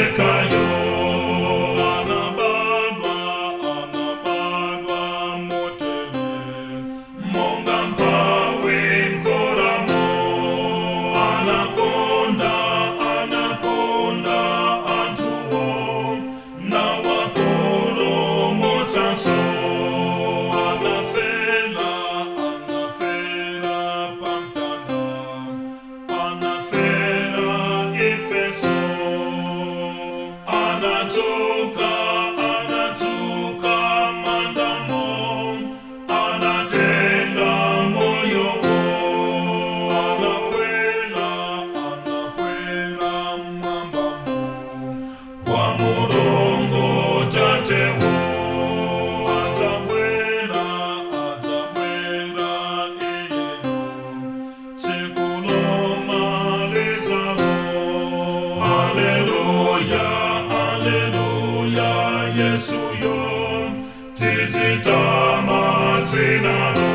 Yekayo. Anabadwa, anabadwa motere, monga mpawe mkoramo. Anakonda, anakonda anthuwo, nawapulumutsanso. Anafela, anafela pamtanda, anafela ifenso. Anadzuka, anadzuka m'mandamo, anatenga moyowo. Anakwela, anakwela m'mwambamo, kwa Mulungu Tatewo. Adzabwera, adzabwera iyeyo, tsiku lomalizalo. Alleluya, alleluya, Yesuyo, tizitama dzinalo.